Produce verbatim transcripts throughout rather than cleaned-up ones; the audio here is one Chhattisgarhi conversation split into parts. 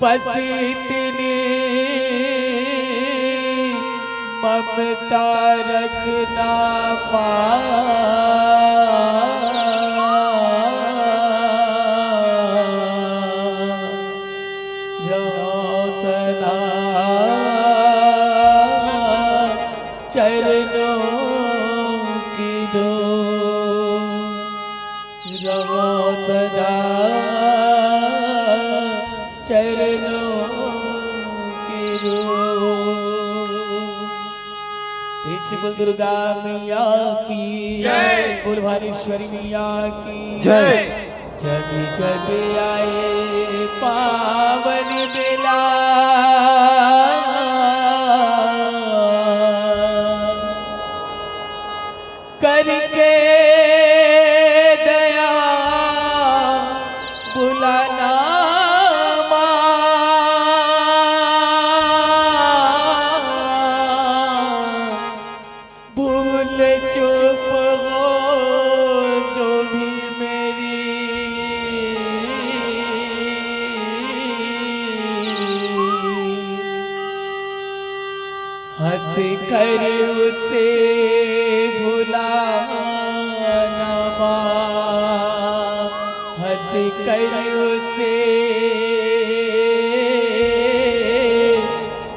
बस इतनी ममता रखना माँ, रहो सदा चरणों की धूल, रहो सदा चरणों की धूल। प्रेम से बोल दुर्गा मैया की जय। बोल भवानीश्वरी मैया की जय। जग जग आए पावन बेला, करके दया बुलाना माँ। भूल चूक हो जो भी मेरी, हंस कर उसे भुलाना माँ, हंस कर उसे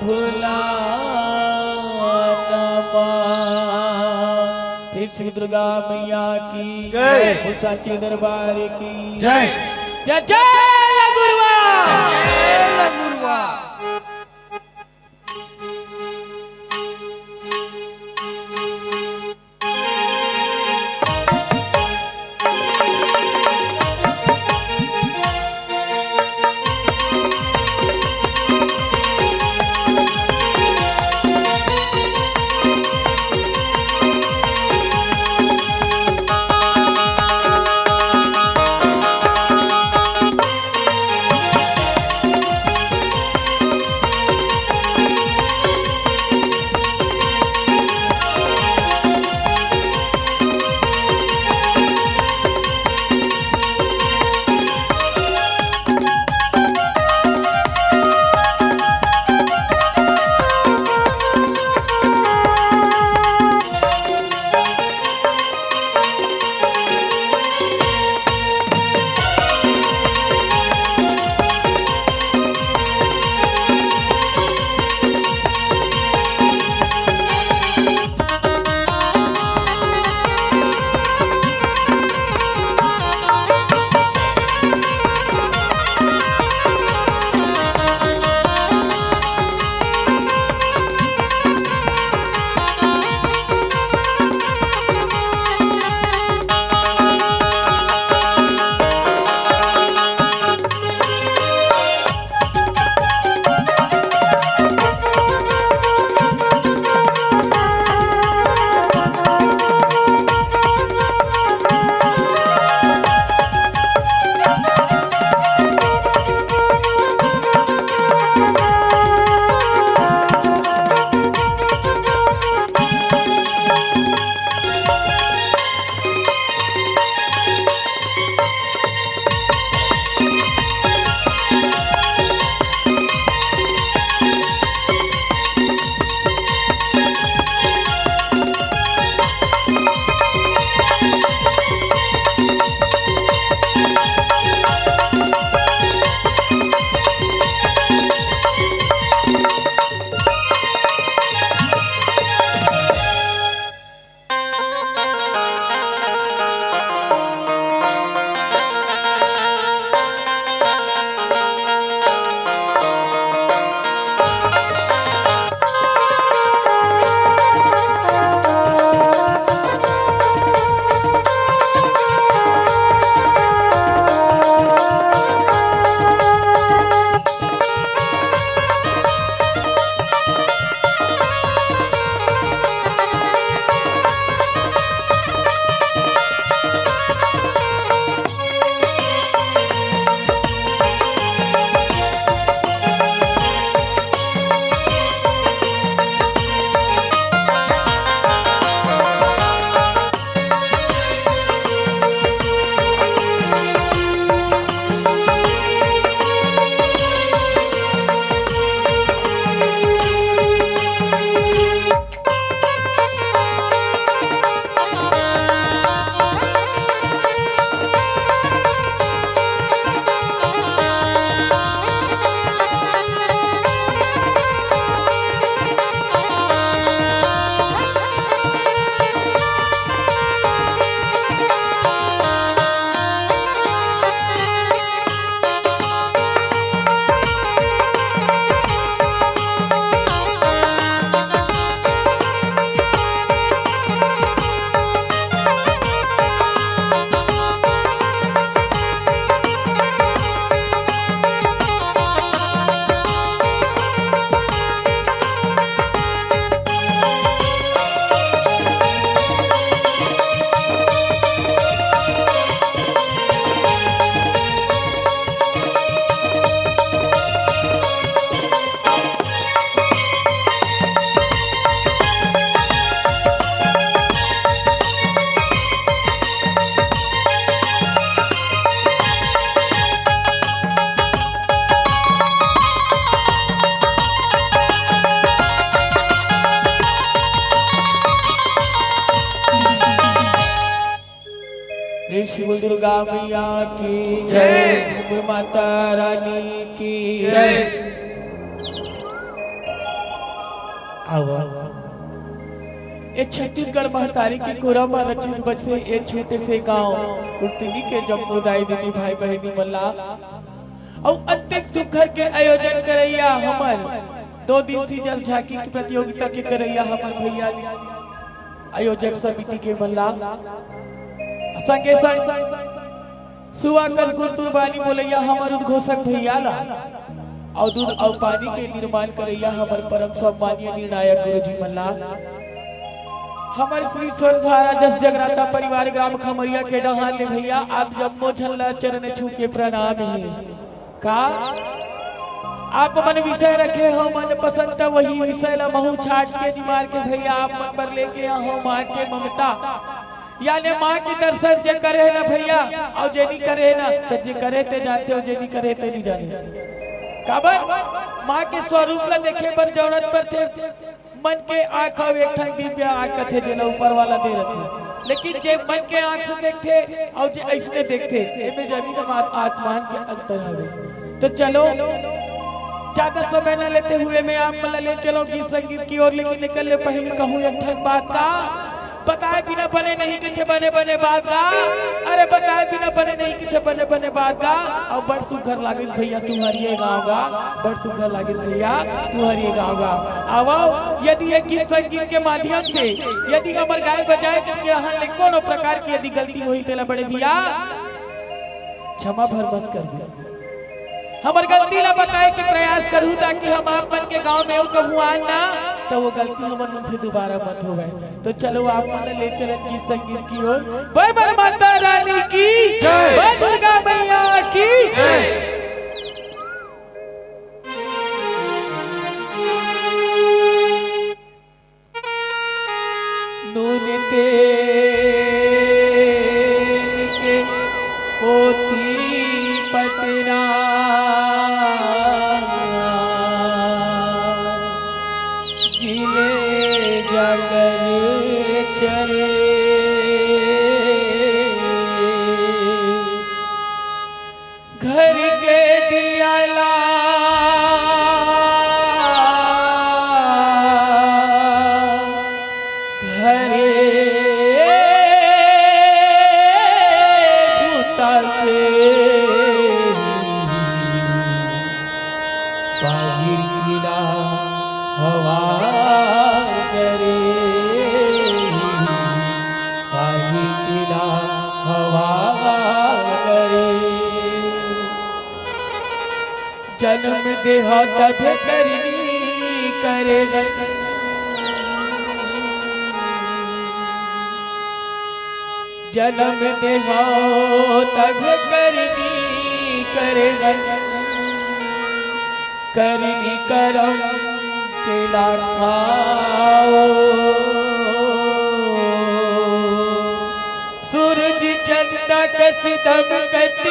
भुलाना माँ। प्रेम से दुर्गा मैया की जय। बोल सांची दरबार की जय। जय जय लंगुरवा। जय लंगुरवा। बोल दुर्गा मैया की जय। बोल माता रानी की जय। आवा। ए छत्तीसगढ़ महतारी के कोरा म रचित बसे ए छोटे से गांव कुर्तिनी के जम्मो दाई दीदी भाई बहिनी मन ला अउ अतेक सुघर के आयोजन करइया हमर दो दिन सीजन झांकी के प्रतियोगिता के करइया हमर भैया आयोजक समिति के मन ला संगे संग सुआ कर गुर तुरबानी बोलइया हमर उद्घोषक भैया ला अउ दूध अउ पानी के निर्माण करइया हमर परम सम्मानीय निर्णायक गुरुजी मन ला हमर श्री स्वरधारा जस जगराता परिवार ग्राम खमरिया के डहान ले भैया आप जम्मो झन ला चरण छू के प्रणाम हे। का आप मन विषय रखे हो मन पसंद, त वही विषय ला महू छाट के निमार के भैया आप मन बर लेके आहो माँ के ममता, याने माँ के दर्शन जे करे हे ना भैया, अउ जे नी करे हे ना, त जे करे ते जानथे, अउ जे नी करे ते नी जाने। काबर माँ के स्वरूप ला देखे बर जरूरत पड़थे। मन के आँख अउ एक ठन दिव्य आँख कथे, जेला ऊपर वाला दे रथे। लेकिन जे मन के आँख से देखथे अउ जे अइसने देखथे, एमे जमीन अउ आसमान के अंतर हवे। तो चलो, ज्यादा समय न लेते हुए मैं आप मन ला ले चलो गीत संगीत की ओर, लेकिन निकल ले पहले कहूँ एक ठन बात का बताए बिना बने नहीं कथे बने बने बात का, अरे बताए बिना बने नहीं कथे बने बने बात का। अउ बड़ सुघर लागिस भैया तुंहर ये गाँव गा, बड़ सुघर लागिस भैया तुंहर ये गाँव गा। आवो, यदि ये गीत संगीत के माध्यम से यदि हमर गाय बजाए के यहाँ ले कोनो प्रकार की यदि गलती होही तेला बड़े भैया क्षमा भर मत कर दिया। हमर गलती ला बताए के प्रयास करूँ, ताकि हम आप मन के गाँव में कहूँ आन ना, तो वो गलती हमर मन से दोबारा मत होवे। तो चलो, आप मन ले चलत गीत संगीत की ओर। बड़ बड़ माता रानी की जय। बड़ दुर्गा मैया की जय। नून तेल के पोथी पतरा जिले जागर चले। घर के दियाला घरे बुता के बाहिर किला हवा करे, बाहिर किला हवा करे। जन्म देहा तब करनी करे गन, जन्म देहा तब करनी करे गन, करनी करम के लाखाओ। सूरज चंदा कस दमकत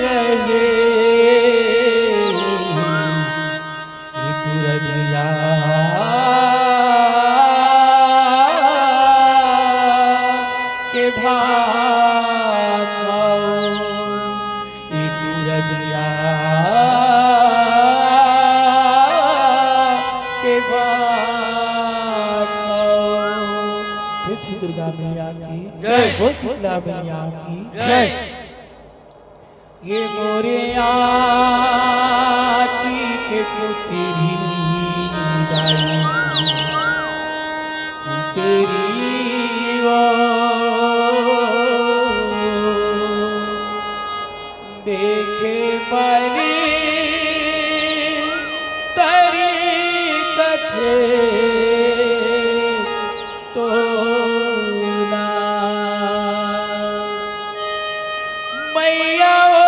रहे, ये दुरनिया के भाग ई पूरबिया के बात हो। हे श्री दुर्गा मैया की जय। बोल शीतला मैया की जय। ये मोरे आँखी के पुतरी दाई, पुतरी ओ। देखे परी तरी कथे तोला। मैया ओ,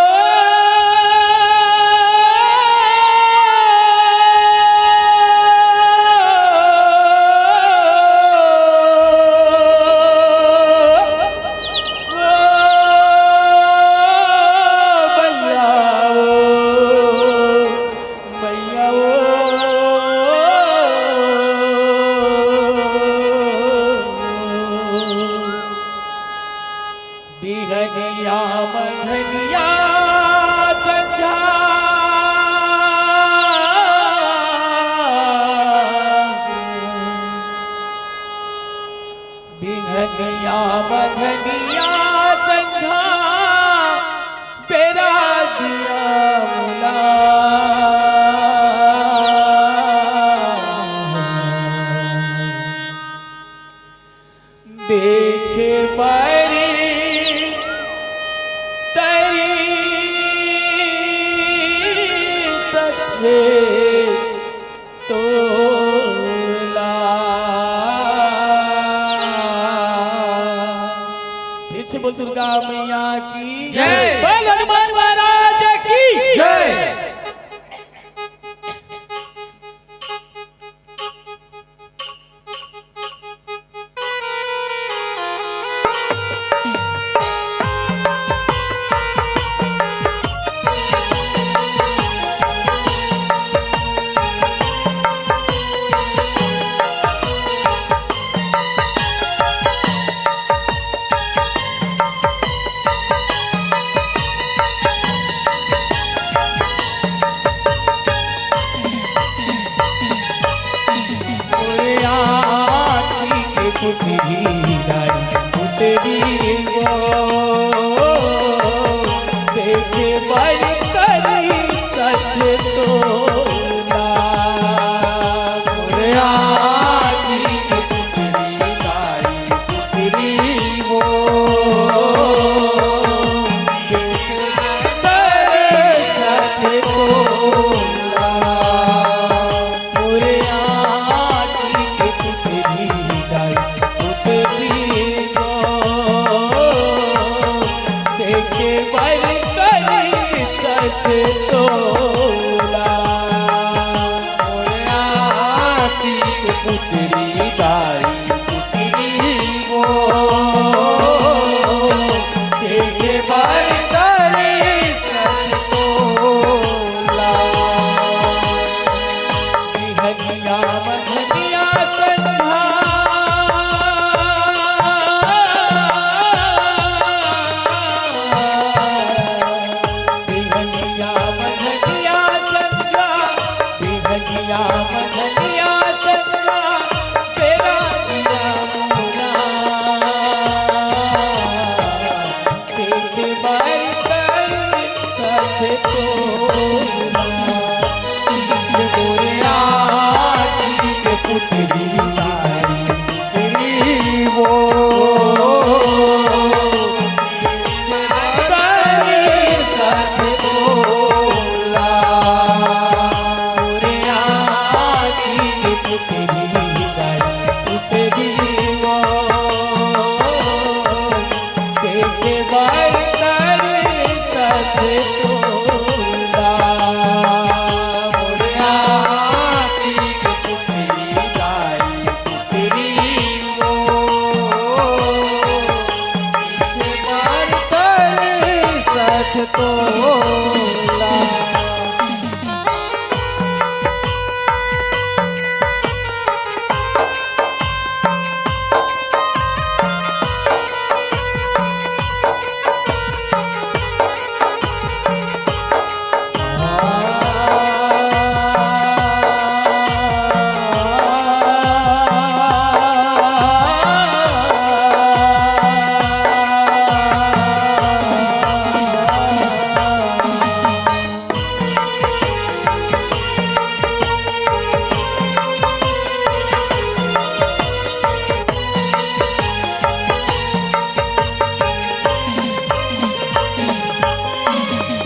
या मधनिया संघा बेरा दिया मुला। देखे बरी तरी तथे तोला। फिर से बोल दुर्गा मैया की जय। बोल हनुमान महाराज की जय। मोरे आँखी के पुतरी दाई, पुतरी वो देखे बर करी सच तोला। मोरे आँखी के पुतरी दाई, पुतरी वो देखे बर सच तोला। मोरे आँखी के पुतरी दाई, पुतरी वो देखे बर करी सच तोला। मोरे आँखी के पुतरी दाई, पुतरी वो देखे बर करी सच तोला। बिहनिया मधनिया संघा, बिहनिया मधनिया संघा, बिहनिया मधनिया संघा, बेरा दिया मुला। देखे बर करी सच तोला। मोरे आँखी के पुतरी दाई, पुतरी वो करी सच तोला। मोरे आँखी के पुतरी दाई, पुतरी वो देखे बर करी सच तोला। मोरे आँखी के पुतरी दाई, पुतरी वो देखे बर करी सच तोला।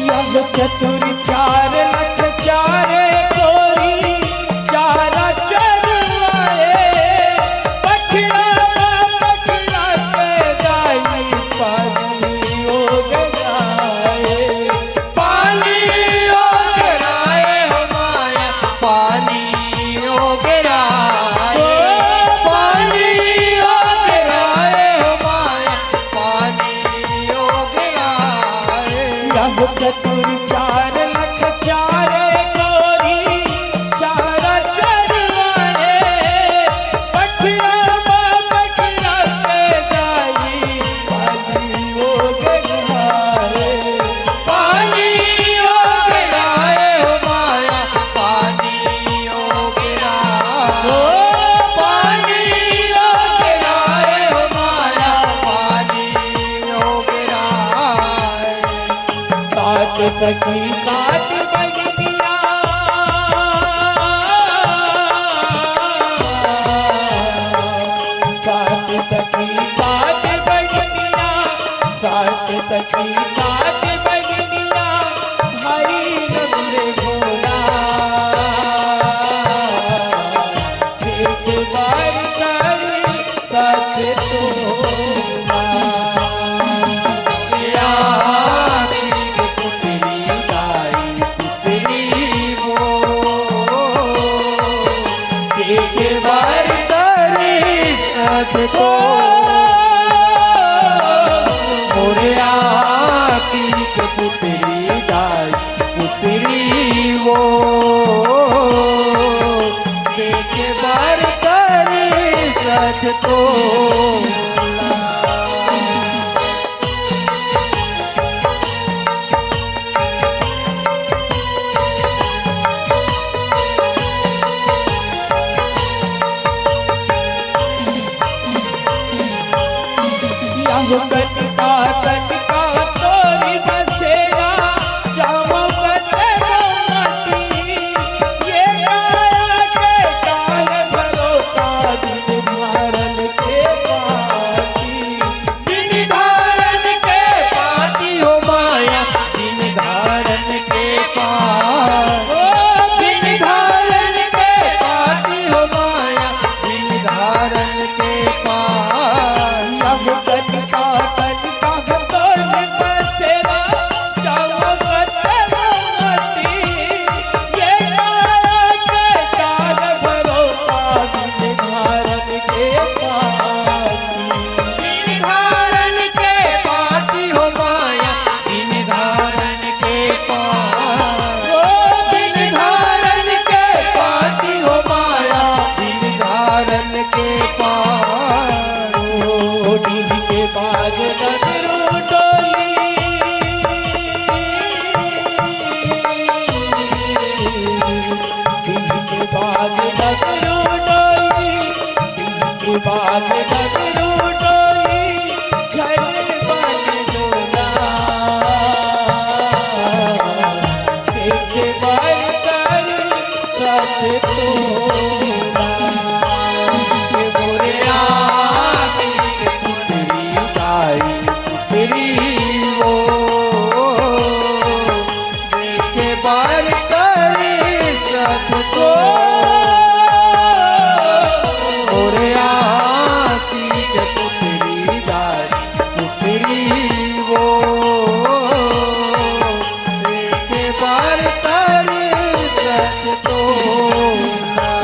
यह चतुर चार लख चार कोरी चारा चरवाए, पखिया पखिया के जाई पानी ओ गजाए। पानी ओगराए हो माया, पानी ओगराए। ओ पानी ओगराए हो माया, पानी ओगराए। यह चतुर चार लख चार कोरी चारा चरवाए, पखिया बा पखिया के जाई पानी ओगराए। पानी ओगराए हो माया, पानी ओगराए। सखी सात बहिनिया, सात सखी सात बहिनिया, सात सखी सात बहिनिया, भाई नंद भोला। एक बार कर सच तोला। या मीत पुतरी दाई पुतरी वो, एक बार कर सच तो मोरे आपी के पुतरी दाई पुतरी वो, एक बार कर सच तोला। यह कटका कटका तोरी बसेरा, जामो कटे माटी, ये काया के काल भरोसा दिन धारन के पाती। दिन धारन के पाती हो माया, दिन धारन के पाती। ओ दिन धारन के पाती हो माया, दिन धारन के पाती। अब कटका कटका तोर बसेरा, चावा कटे माटी, ये काया के काल भरोसा दिन धारन के पाती। दिन धारन के पाती हो माया, दिन धारन के पाती। ओ दिन धारन के पाती हो माया, दिन धारन के पाती। ओ दिन के बाद नगरू डोली, दिन के बाद नगरू डोली, दिन के बाद नगरू डोली, झल बन डोला। एक बार कर सच तोला। मोरे आँखी के पुतरी दाई पुतरी वो, एक बार कर सच तो मोरे आँखी के पुतरी दाई पुतरी वो, एक बार कर सच तोला।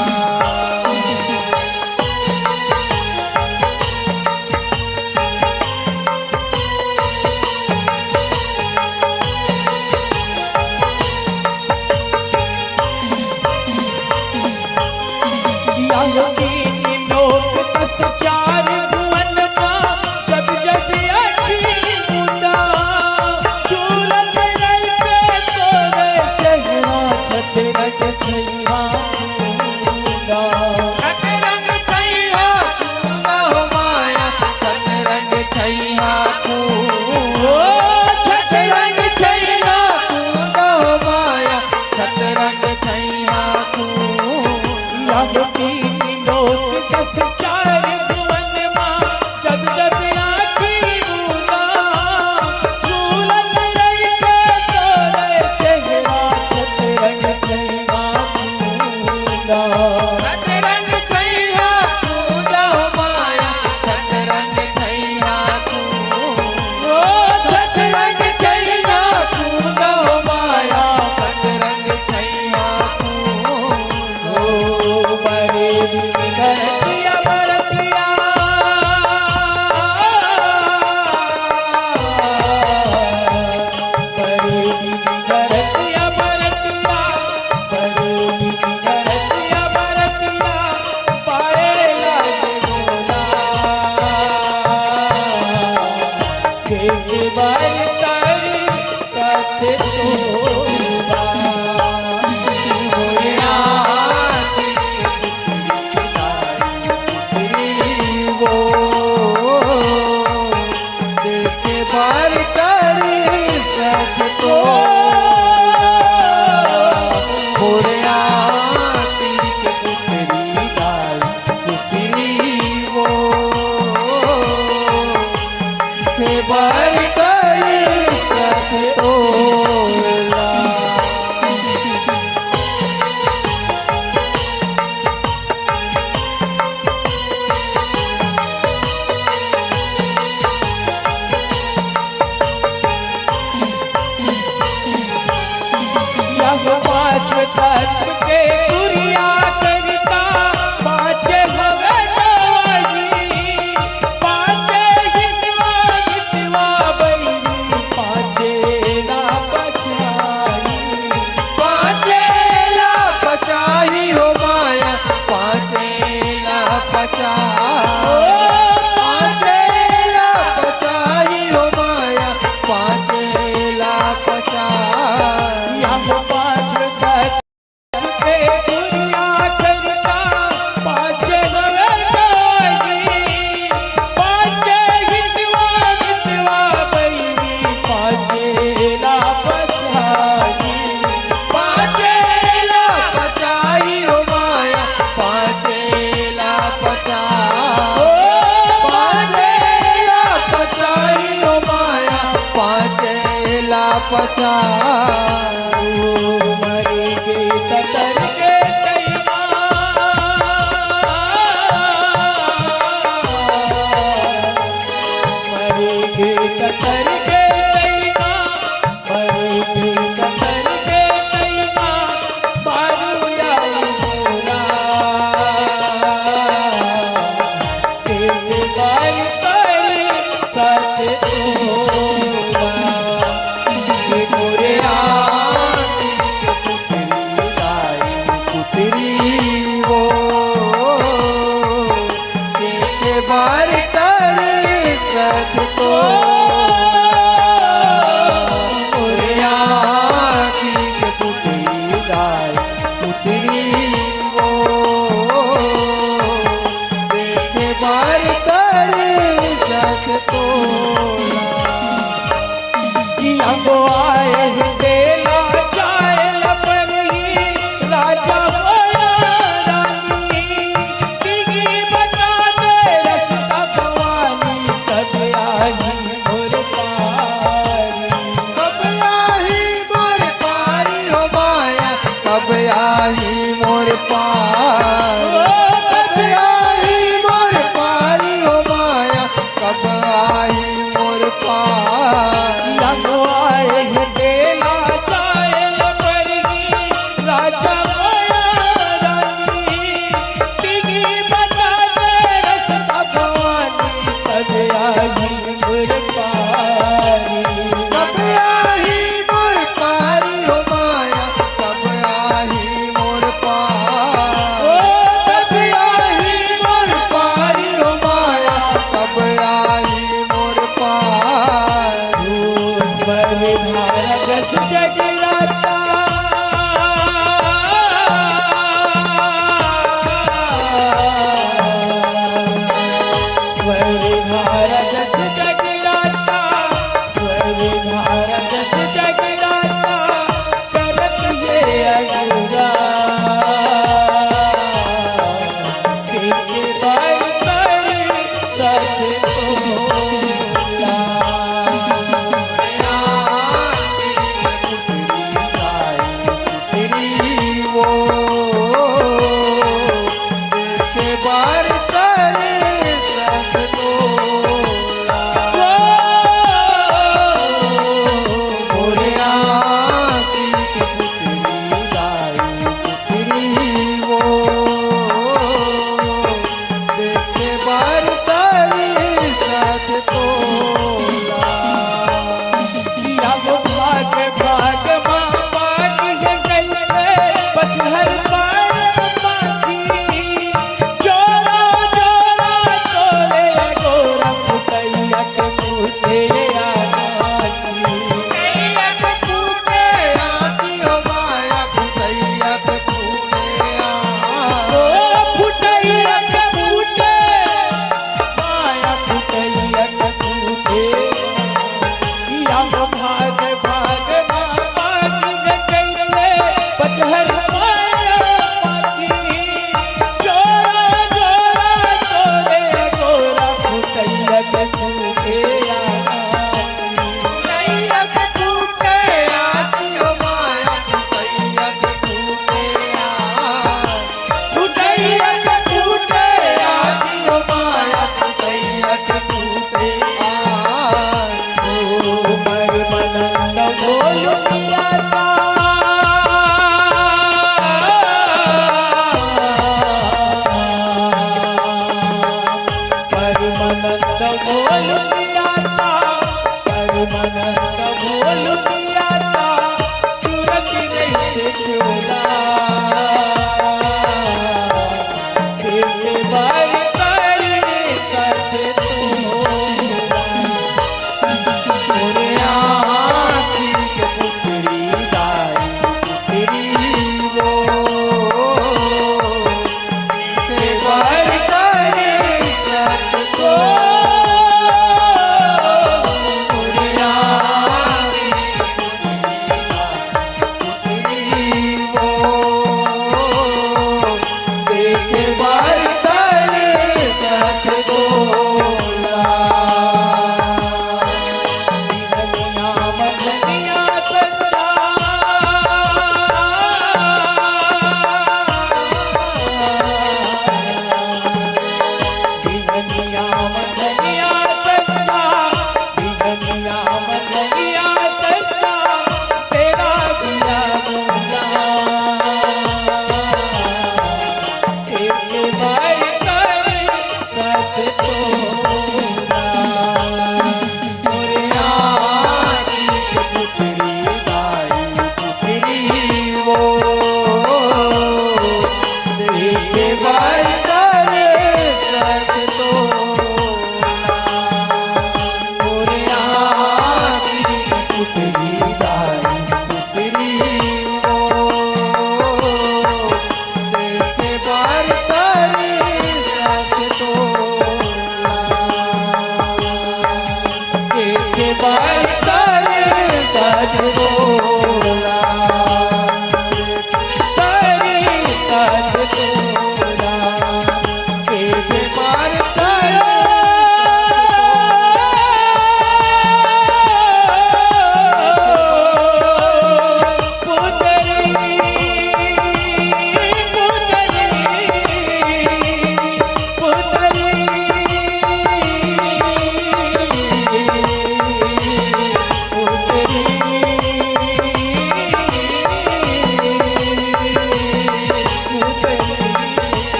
या तीन लोक तस चार भुवन मा, जब जब आँखी मुंदा, झूलत रहिथे तोरे चेहरा, छत रंग छैया कूंदा। छत रंग छैया कूंदा हो माया, छत रंग छैया कूंदा। ओ छत रंग छैया कूंदा हो माया, छत रंग छैया कूंदा। यह तीन लोक तस चार भुवन मा, जब जब आँखी मुंदा, झूलत रहिथे तोरे चेहरा, छत रंग छैया कूंदा। छत रंग छैया कूंदा हो माया, छत रंग छैया कूंदा। ओ छत रंग छैया कूंदा हो माया, छत रंग छैया कूंदा। ओ बरे दिन धरतिया बरतिया, बरे दिन धरतिया बरतिया, बरे दिन धरतिया बरतिया, पाए लागे मोला। एक बार कर सच तोला। होया तो मोरे आँखी के पुतरी दाई, पुतरी वो देखे बर तरसत तोला। कि अगुवाए देला चाहे लपरही, राजा बोला रानी, तिगी बता दे रस अगवानी कब आही।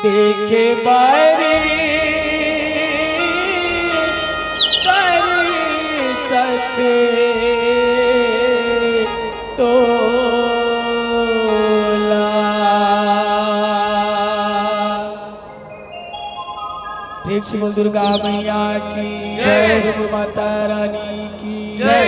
एक बारी दर्शन तोला। प्रेम से बोल दुर्गा मैया की जय। जय। दुर्गा माता रानी की जय।